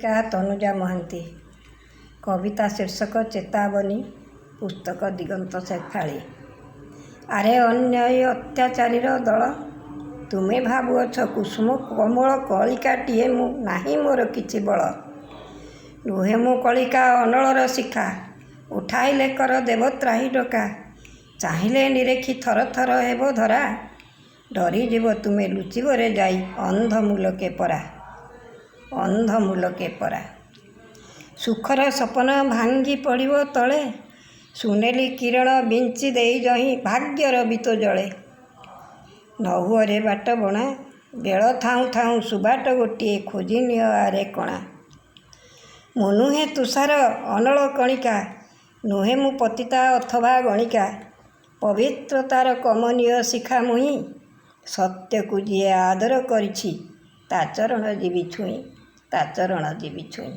ଲେଖିକା ତନୁଜା ମହାନ୍ତି। କବିତା ଶୀର୍ଷକ ଚେତାବନୀ, ପୁସ୍ତକ ଦିଗନ୍ତ ଶେଫାଳୀ। ଆରେ ଅନ୍ୟାୟୀ ଅତ୍ୟାଚାରୀର ଦଳ, ତୁମେ ଭାବୁଅଛ କୁସୁମ କୋମଳ କଳିକାଟିଏ ମୁଁ, ନାହିଁ ମୋର କିଛି ବଳ। ନୁହେଁ ମୁଁ କଳିକା ଅନଳର ଶିଖା, ଉଠାଇଲେ କର ଦେବ ତ୍ରାହି ଡକା। ଚାହିଁଲେ ନିରେଖି ଥର ଥର ହେବ ଧରା, ଡରିଯିବ ତୁମେ ଲୁଚିବରେ ଯାଇ ଅନ୍ଧ ମୂଲକେ ପରା, ଅନ୍ଧ ମୂଲକେ ପରା। ସୁଖର ସପନ ଭାଙ୍ଗି ପଡ଼ିବ ତଳେ, ସୁନେଲି କିରଣ ବିଞ୍ଚି ଦେଇ ଯହିଁ ଭାଗ୍ୟର ବିତ ଜଳେ। ନ ହୁଅରେ ବାଟ ବଣା, ବେଳ ଥାଉଁ ଥାଉଁ ସୁବାଟ ଗୋଟିଏ ଖୋଜିନିଅ ଆରେ କଣା। ମୁଁ ନୁହେଁ ତୁଷାର ଅନଳ କଣିକା, ନୁହେଁ ମୁଁ ପତିତା ଅଥବା ଗଣିକା। ପବିତ୍ରତାର କମନୀୟ ଶିଖା ମୁହିଁ, ସତ୍ୟକୁ ଯିଏ ଆଦର କରିଛି ତା ଚରଣ ଯିବି ଛୁଇଁ, ତା ଚରଣ ଯିବି ଛୁଇଁ।